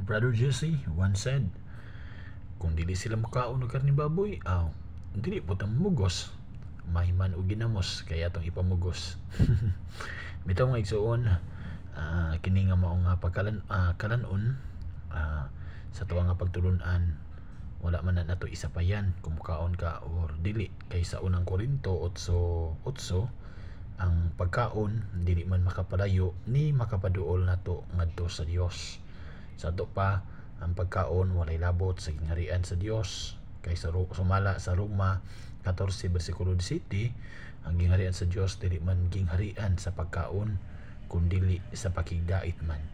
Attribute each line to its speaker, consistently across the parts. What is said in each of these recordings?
Speaker 1: Brother Jesse once said, kung dili sila mukaon og karning baboy, aw, dili po ta mugos. Mahiman og ginamos kay atong ipamugos. Bitaw, mga igsuon, kini nga mao nga pagkalan kalanon sa tuwa nga pagtulunan, wala man na nato isapayan kung mukaon ka or dili, kay sa Unang Korinto 8:8, ang pagkaon dili man makapalayo ni makapaduol nato ngadto sa Dios. Sa ato pa, ang pagkaon walay labot sa gingharian sa Dios, kay sa sumala sa Roma 14 bersikulo 17, ang gingharian sa Dios dili man gingharian sa pagkaon kundili sa pakigdait man.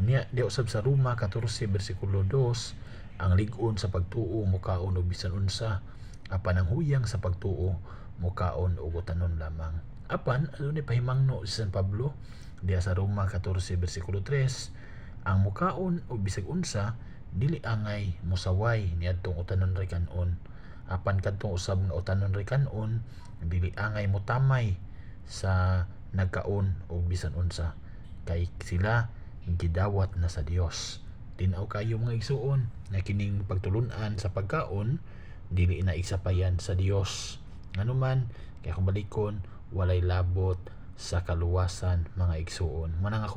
Speaker 1: Unya di usab sa Roma 14 bersikulo 2, ang lig-on sa pagtuo mukaon og bisan unsa, apan ang huyang sa pagtuo mukaon og utanon lamang. Apan adunay pahimangno si San Pablo diha sa Roma 14 bersikulo 3, ang mukaon og bisag unsa dili angay musaway niadtong utanon ray kan-on, apan kadtong usab nga utanon ray kan-on dili angay motamay sa nagkaon og bisan unsa, kay sila gidawat na sa Dios. Tin-aw kayo, mga igsuon, na kining pagtulunan sa pagkaon dili na isapayan sa Dios. Nganuman kay kung balikon, walay labot sa kaluwasan, mga igsuon. Mao nga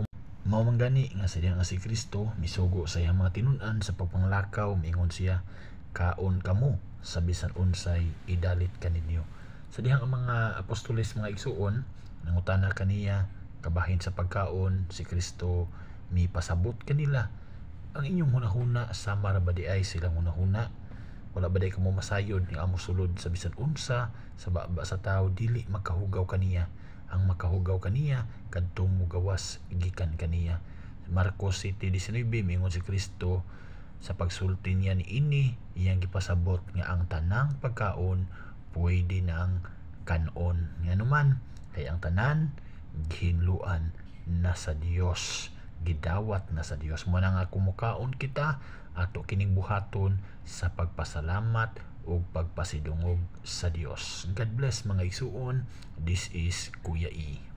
Speaker 1: mao man gani nga sa nga si Kristo misugo sa iyang mga tinun-an sa pagpanglakaw, miingon siya, "Kaon kamo sa bisan unsay idalit kaninyo." Sa dihang ang mga apostoles, mga igsuon, nangutana kaniya kabahin sa pagkaon, si Kristo mipasabot kanila, "Ang inyong hunahuna sama ra ba di ay silang hunahuna? Wala ba di kamo masayod nga ang mosulod sa bisan unsa sa baba sa tawo dili makahugaw kaniya? Ang makahugaw kaniya kadtong mugawas gikan kaniya." Marcos 7:19, miingon si Kristo sa pagsulti niya niini, iyang gipasabot nga ang tanang pagkaon pwede nang kanon, nganuman kay ang tanan gihinluan na sa Dios, gidawat na sa Dios. Mo na nga kumukaon kita, ato kining buhaton sa pagpasalamat ug pagpasidungog sa Dios. God bless, mga igsuon. This is Kuya E.